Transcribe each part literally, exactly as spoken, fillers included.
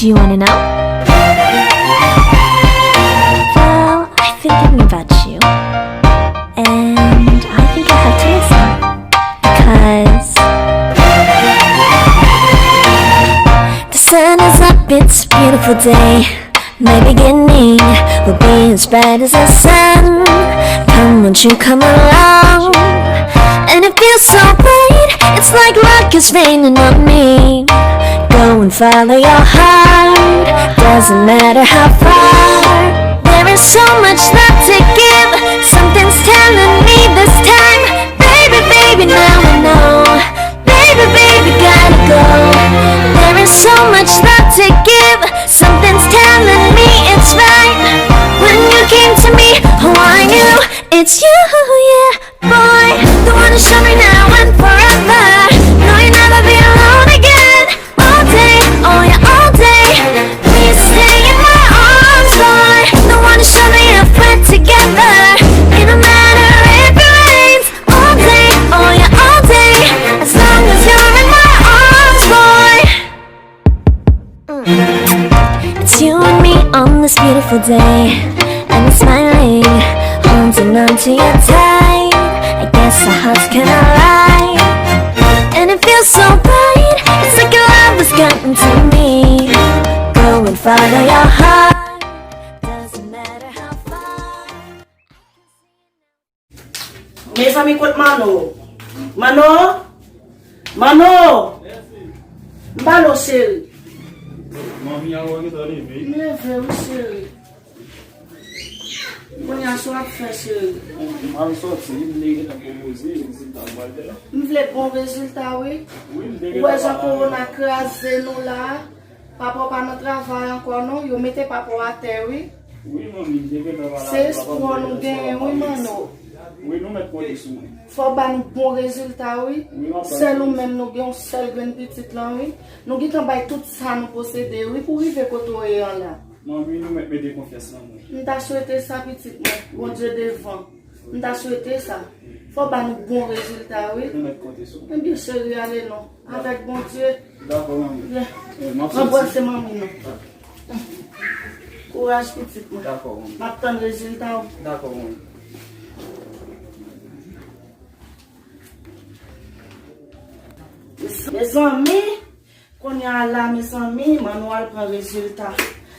You wanna know? Well, I've been thinking about you. And I think I have to listen. Because the sun is up, it's a beautiful day. My beginning will be as bright as the sun. Come, won't you come along? And it feels so right, it's like luck is raining on me. Go and follow your heart, doesn't matter how far. There is so much love to give, something's telling me this time. Baby, baby, now I know. Baby, baby, gotta go. There is so much love to give. Something's telling me it's right. When you came to me, oh, I knew it's you, yeah, boy. The one to show me now and forever. No, you'll never be alone again. All day, oh yeah, all day. Please stay in my arms, boy. The one to show me if we're together. It don't matter if it rains. All day, oh yeah, all day. As long as you're in my arms, boy. Mm. It's you and me on this beautiful day. And it's smiling, holding on to you tight. I guess our hearts can align. And it feels so right. It's like your love has gotten to me. Go and follow your heart. Doesn't matter how far. Mezanmi, kot Mano? Mano? Mano! M pale w, cheri. Manmi a wè gentan leve. M leve, wi, cheri. Kounye a, sa w ap fè, cheri? M al sòti, m te gentan pwopoze rezilta m pral fè la. M vle bon rezilta, wi. Wi, m te gentan pale. Ou wè jan kowona kraze nou la? Papa w pa nan travay ankò non, yo mete papa w atè wi. Wi, manmi, m te gentan pale avè papa m. Se espwa nou genyen wi, Manno. Wi, nou mèt konte sou mwen. Fò w ba nou bon rezilta wi. Wi, m ap ba nou. Sèl ou menm nou gen, yon sèl grenn pitit lan wi. Nou gentan bay tout sa nou posede wi pou rive kote w ye an la. Manmi, nou mèt mete konfyans nan mwen. M ta swete sa pitit mwen, Bondye devan. M ta swete sa. Fò w ba nou bon rezilta wi. Nou mèt konte sou mwen. Ebyen cheri, ale non. Avèk Bondye. Dakò, manmi. Byen. Wi, m ap sòti. Anbrase manmi non. Kouraj pitit mwen. Dakò, manmi. M ap tann rezilta w. Dakò, manmi. Mezanmi, kounye a la, mezanmi, Manno al pran rezilta.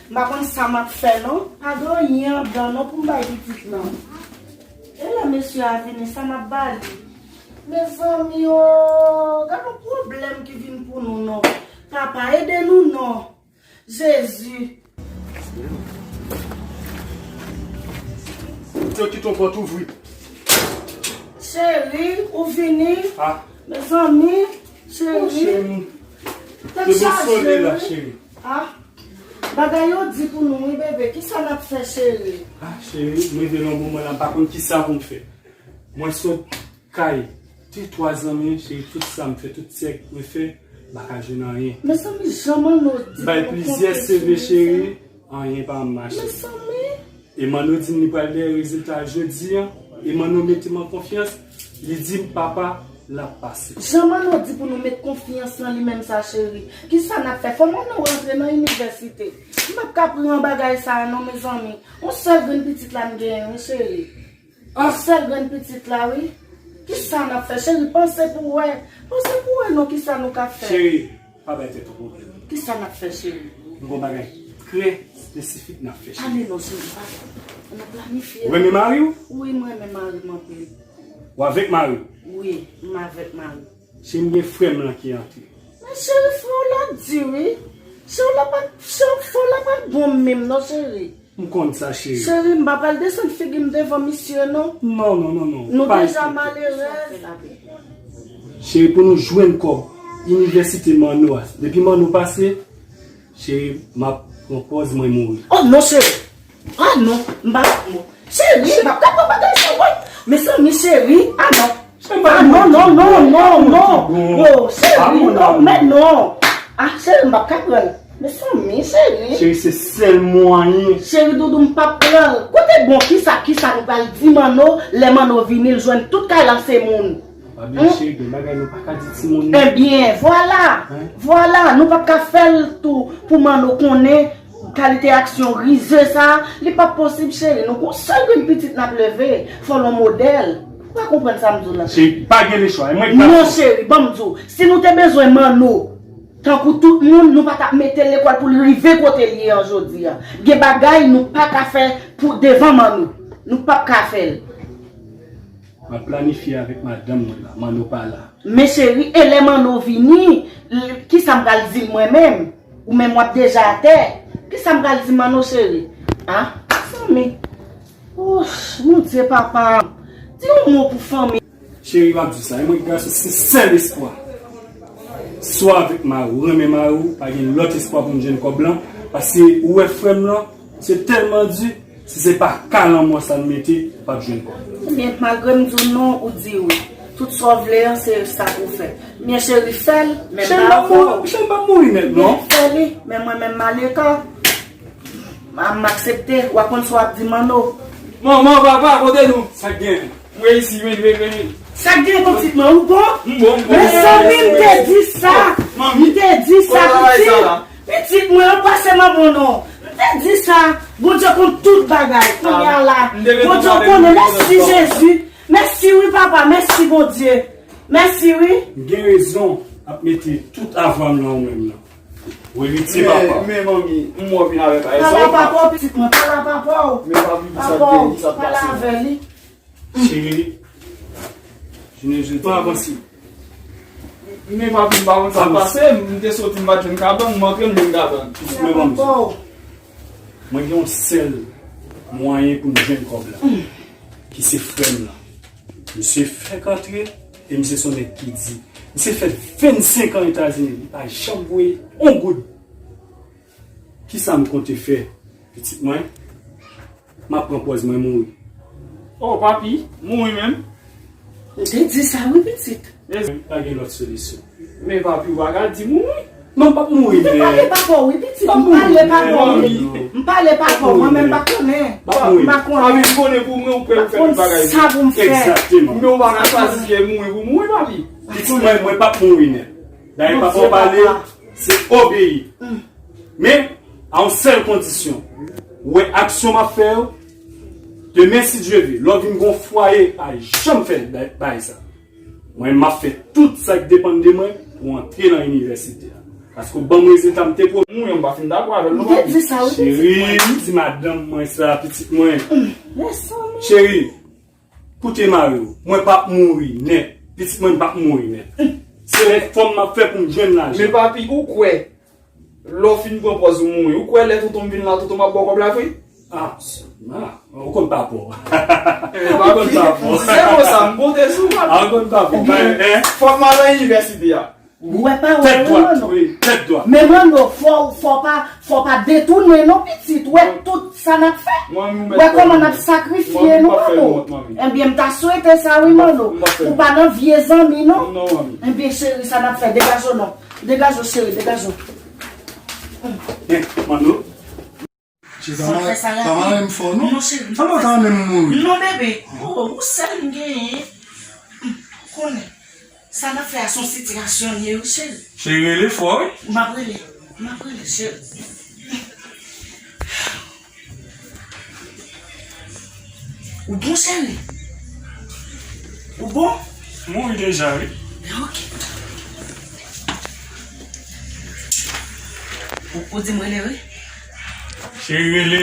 M pa konn sa m ap fè non. Pa gen anyen anndan non pou m bay pitit lan. E lè mesye a vini, sa m ap ba li? Mezanmi o, gad yon pwoblèm ki vin pou nou non. Papa, ede nou non. Jezi. Yo kite yon pòt ouvri. Cheri, ou vini? Ah. Mezanmi, cheri. Oh, cheri. Tèt chaje, wi. Ah. Bagay yo di pou nou, wi, bebe. Kisa n ap fè, cheri? Ah, cheri, m rive nan yon moman la, m pa konn kisa pou m fè. Mwen sot kay de twa zanmi, cheri, tout sa m fè, tout sèk mwen fè, m pa ka jwenn anyen. Mezanmi, jan Manno di pou nou konte sou li. M bay plizyè C V, cheri, anyen pa mache. Mezanmi. E Manno di m li pral dèyè rezilta jodi a, e Manno mete m an konfyans, li di m papa, l ap pase. Jan Manno di pou nou met konfyans nan li menm sa, cheri. Kisa n ap fè? Fò Manno rantre nan inivèsite. M p ap ka pran bagay sa a non, mezanmi. Yon sèl grenn pitit la m genyen, wi, cheri. Ah! Yon sèl grenn pitit la, wi. Kisa n ap fè, cheri? Panse pou wè. Panse pou wè non, kisa nou ka fè. Cheri, pa bay tèt ou pwoblèm. Kisa n ap fè, cheri? M gon bagay trè espesifik n ap fè, cheri. Ale non, cheri, pa fè. Ann planifye. Ou renmen mari w? Wi, m renmen mari m anpil. Ou avèk mari w? Wi, m avèk mari m. Cheri, m gen frè m lan ki antre. Men cheri, frè w la di, wi. Frè w la pa, frè w la pa bon menm non, cheri. M konn sa, cheri. Cheri, m pa pral desann figi m devan misye, non. Non, non, non, non. Nou deja malerèz. Cheri, pou nou jwenn kòb inivèsite Manno a. Depi Manno pase, cheri, m ap pran pòz mwen mouri. Oh, non, cheri. Ah, non, m pa, bon. Cheri, m pa ka pran bagay sa, woy. Mezanmi, cheri, ah, non. Ah, non, non, non, non, non. Oh, cheri, non, men non. Ah, cheri, m p ap ka pran l. Mezanmi, cheri. Cheri, se sèl mwayen. Cheri, doudou, m p ap pran l. Kote bon, kisa, kisa nou pral di Manno, lè Manno vini, l jwenn tout kay la se moun. Ebyen, cheri, gen bagay nou pa ka di timoun. Ebyen, vwala, vwala, nou p ap ka fè l tou pou Manno konnen kalite aksyon rize sa, li p ap posib, cheri. Nou gon sèl grenn pitit n ap leve, fò l on modèl. Ou pa konprann sa m di w la? Cheri, pa gen lechwa, e mwen k gason. Non, cheri, ban m di w, si nou te bezwen Manno, tankou tout moun, nou pa t ap mete l lekòl pou l rive kote l ye an jodi a. Gen bagay nou pa ka fè pou devan Manno. Nou p ap ka fè l. M ap planifye avèk madanm mwen la, Manno pa la. Men cheri, e lè Manno vini, l- kisa m pral di l mwen menm? Ou menm w ap deja atè. Kisa m pral di Manno cheri? Ah, fanmi. Ouch, Bondye papa. Di yon mo pou fanmi. Cheri, m ap di sa, e mwen ki gason, se sèl espwa. Swa avèk mari w, renmen mari w, pa gen lòt espwa pou m jwenn kòb lan, paske ou wè frè m lan, se tèlman di, si se pa ka lanmò sa n mete, ou p ap jwenn kòb. Men malgre m di w non, ou di wi. Tout sa w vle an, se sa pou w fè. Men cheri, fè l, men pa avè w. Cheri, m p ap mouri nèt, non. Fè li, men mwen menm m ale ka. M aksepte, w ap konn sa w ap di Manno. Manman, papa, kote nou? Sa k gen? M reyisi, vini, vini, vini. Sa k gen, pitit mwen, ou bon? M bon, m bon. Mezanmi, m te di sa. M te di sa, pitit. Pitit mwen, ou pase manman non. M te di sa. Bondye konn tout bagay. Kounye a la. Bondye konnen. Mèsi Jezi. Mèsi wi papa. Mèsi Bondye. Mèsi wi. M gen rezon ap mete tout avwa m nan ou menm nan. Wi, li ti papa. Men manmi, m wè w vin avèk bagay sa. Pala papa w, pitit mwen, pala papa w. Men papi, sa k gen, sa k pase? Pala avè li. Cheri, jounen jodi a avanse. Men papi, m pa konn sa k pase, m te soti, m pa t jwenn kabann, m antre, m jwenn kabann. Pitit mwen, ban m di. Mwen gen yon sèl mwayen pou m jwenn kòb la, ki se frè m lan. Misye fèk antre, e misye se yon nèg ki di. Misye fè vennsenk an Etazini, li pa janm voye yon goud. Kisa m konte fè, pitit mwen? M ap pran pòz mwen mouri. Oh, papi, mouri menm? Ou te di sa wi, pitit. Pa gen lòt solisyon. Men papi, ou pa ka di mouri. Non, m p ap mouri, men. M te pale papa w wi, pitit. M pale papa w wi. M pale papa w, mwen menm m pa konnen. M pa konnen. Papi, m konnen pou mwen, ou prè pou fè tout bagay. Sa pou m fè. Egzakteman. Men ou pa ka chwazi kè mouri pou mouri, papi. Pitit mwen, mwen p ap mouri nèt. Dayè papa w pale, se obeyi. Men, a yon sèl kondisyon. Ou wè aksyon m ap fè yo, demen, si Dye vle, lè w vin gon fwaye, pa janm fè bagay sa. Mwen, m ap fè tout sa k depann de mwen pou w antre nan inivèsite a. Paske w ban m rezilta m te pwomèt. Mwen, m pa fin dakò avè l, non, papi. M te di sa, wi, pitit mwen. Cheri, m di madanm mwen sa, pitit mwen. Cheri, koute mari w. Mwen p ap mouri nèt. Pitit mwen, m p ap mouri nèt. Se yon fòm m ap fè pou m jwenn lajan. Men papi, ou kwè, lè w fin pran pòz ou mouri, ou kwè lè tonton m vin la, tonton m ap ba w kòb la vre? Ah, ah, ou konn papa w. Ou konn papa w. Se konsa, m konte sou ou, papi. Ah, ou konn papa w. Fòk m al nan inivèsite a. Ou wè pa wè, wi, Manno. Tèt dwat. Men Manno, fò, fò pa, fò pa detounen non, pitit. Wè tout sa n ap fè. Wè kòman n ap sakrifye nou, Manno. Ebyen, m ta swete sa, wi, Manno. Ou pa nan vye zanmi, non. Ebyen, cheri, sa n ap fè, degaje w non. Degaje w, cheri, degaje w. Eh, Manno. Chita, pa mare m fò, non. Non, cheri. Sa mwen ta renmen m mouri. Non, bebe. Oh, ou sèl m genyen. Konnen. Sa n ap fè a se yon sitiyasyon l ye, wi, cheri. Cheri, rele fò, wi. M ap rele. M ap rele, cheri. Ou bon, cheri? Ou bon? Mouri deja, wi. Ok. Ou, ou di m rele, wi. Cheri, rele.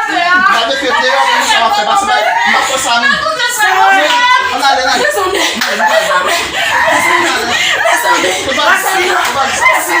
M ap mete w deyò, men sa w ap fè, pase bay, m ap fè sa menm. Ann ale, ann ale. Ann ale, ann ale. Ann ale, ann ale. Ann ale.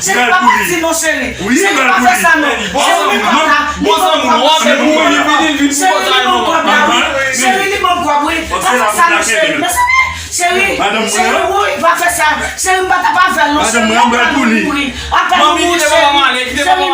Cheri, pa pati non, cheri. Cheri, pa fè sa non. Cheri, li pa ka. Li pa ka. Cheri, li ban kòb la, wi. Cheri, li ban kòb, wi. Pa fè sa non, cheri. Mezanmi, cheri, cheri, wi, pa fè sa. Cheri, m pa t ap avè l non, cheri. Apa nou mouri. Apa nou mouri, cheri. Cheri,